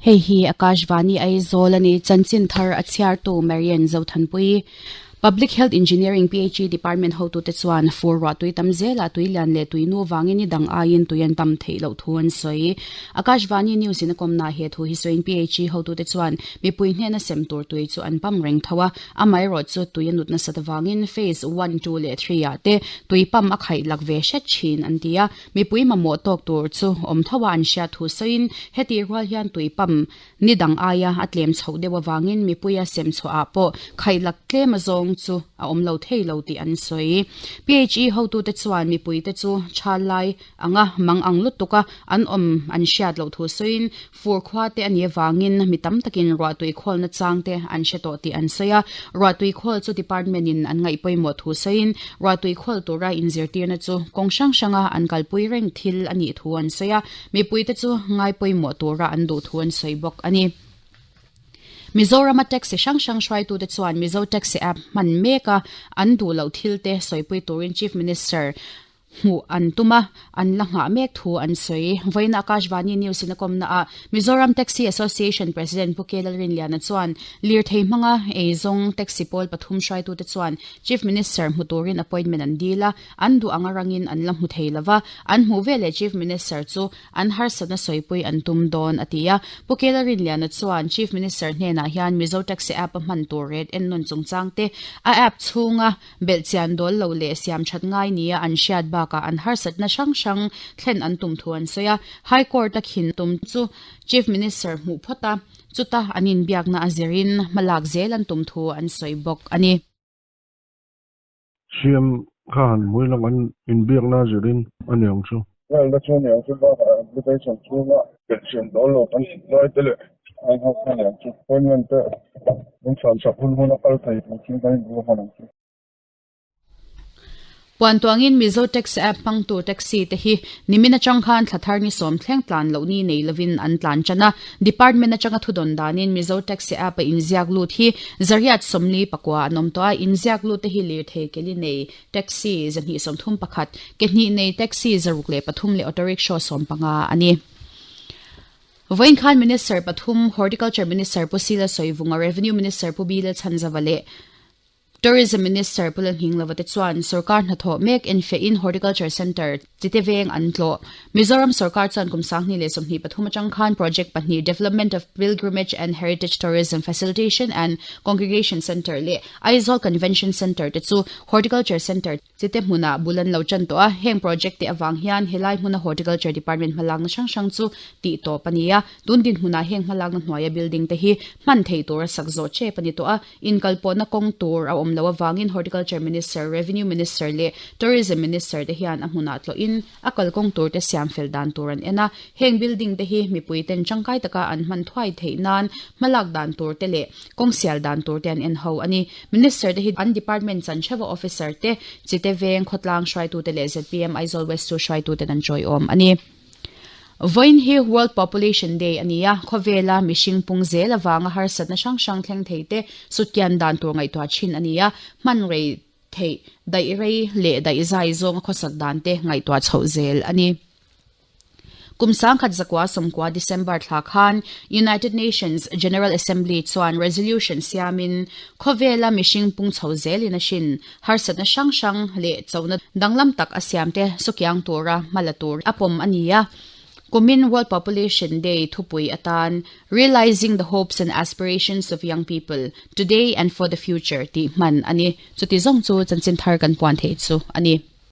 Hei hi Akashvani Aizawl a ni. Chanchin thar a chhiartu Marian Zothanpui. Public Health Engineering, PHE, Department hotute chuan fur ruah tui tam zelah tui lian leh tui nu vangin ni dang aiin tui an pam theih loh thu an sawi. Akashvani News in a kawmna he thu hi sawiin PHE hotute chuan mipui hnena sem tur tui chu an pam reng tho a, amaherawh chu tui a nut nasat avangin Phase one, two leh three ah te tui pam a khaih lak ve hret thin an ti a. Mipui mamawh tawk tur chu awm tho a an hriat thu sawiin hetih rual hian tui pam ni dang aia a tlem chhoh deuh avangin mipuia sem chhuahah pawh khaihlak tlem azawng chu a awm lo thei lo tih an sawi. PHE hotute chuan mipuite chu tha lai anga mang ang lutuk a an awm an hriat loh thu sawiin fur khua te a nih avangin mi tam takin ruahtui khawlna chang te an hre tawh tih an sawi a. Ruahtui khawl chu department in an ngaih pawimawh thu sawiin ruahtui khawl tura inzirtirna chu kawng hrang hranga an kalpui reng thil a nih thu an sawi a. Mipuite chu ngai pawimawh tura an duh thu an sawi bawk a ni. Mizorama taxi hrang hrang hruaitute chuan Mizo Taxi App hman meka an duh loh thilte sawipui turin Chief Minister hmuh an tum a, an la nghah mek thu an sawi. Vawiin Akashvani News in a kawmna ah Mizoram Taxi Association President Pu K Lalrinliana chuan lirthei hmanga eizawng taxi pawl pathum hruaitute chuan Chief Minister hmu turin appointment an dil a, an duh anga rangin an la hmu thei lova, an hmuh veleh Chief Minister chu an harsatna sawipui an tum dawn a ti a. Pu K Lalrinliana chuan Chief Minister hnenah hian Mizo Taxi App a hman tur ret ennawn chungchang te, a app chhunga Belhchian dawl lo leh siam that ngai nia an hriat bakah an harsatna hrang hrang thlen an tum thu an sawi a. High Court a khin tum chu Chief Minister hmuh phawt a, chuta an inbiakna a zirin hmalak zel an tum thu an sawi bawk a ni. Siam kha han hmui lang an inbiakna a zirin a ni ang chu. Lalna chu a ni ang chu bakah application chhunga belhchian dawl lo kan lai te leh a inhawk kha a ni ang chu. Appointment te min chhan sak hun hun a kal thei tur chu kan inbu hman ang chu. Puan tuangin Mizo Taxi App hmangtu taxi te hi nimin atang khan thla thar ni sawm thleng tlan loh ni nei lovin an tlan tan a. Department atanga thudawn danin Mizo Taxi App a inziak lut hi zariat 40 pakua an awm tawh a, inziak lut te hi lirthei keli nei taxi 231, ke hnih nei taxi 603 leh auto rickshaw 15 a ni. Vawiin khan Minister pathum, Horticulture Minister Pu Sila Sawivunga, Revenue Minister Pu Bile Chhanzava leh Tourism Minister Pu Lalnghinglova te chuan sorkar hnathawh mek enfiahin Horticulture Centre Chite Veng an tlawh. Mizoram sorkar chuan kum 2023 atang khan project pahnih Development of Pilgrimage and Heritage Tourism Facilitation and Congregation Centre leh Aizawl Convention Centre te chu Horticulture Centre Chite hmunah bul an lo tan tawh a, heng project te avang hian helai hmuna Horticulture Department hmalakna hrang hrang chu tih tawp a ni a, tun dinhmunah heng hmalakna hnuaia building te hi hman theih tura sak zawh tep a ni tawh a, inkalpawhna kawng tur a awm loh avangin Horticulture Minister, Revenue Minister leh Tourism Minister te hian a hmunah tlawhin a kalkawng tur te siam fel dan tur an en a, heng building te hi mipui ten tangkai taka an hman thuai theih nan hmalak dan tur te leh kawng sial dan tur te an en ho a ni. Minister te hi an department chan theuha officer te, Chite Veng khawtlang hruaitute leh zpm Aizawl West chu hruaituten an tawiawm a ni. Vawiin hi World Population Day a ni a, khawvela mihring pung zel avanga harsatna hrang hrang thleng thei te sutkian dan tur ngaihtuah thin a ni a, hman rei theih daih rei leh daih zai zawnga khawsak dan te ngaihtuah chhoh zel a ni. Kum 1990 December thla khan United Nations General Assembly chuan resolution siamin khawvela mihring pung chho zelin a hrin harsatna hrang hrang leh chona danglam tak a siamte sukiang tura hma la tur a pawm a ni a. Kumin World Population Day thupui atan Realizing the Hopes and Aspirations of Young People, Today and for the Future tih hman a ni. Chuti zawng chu chanchin thar kan puan theih chu a ni.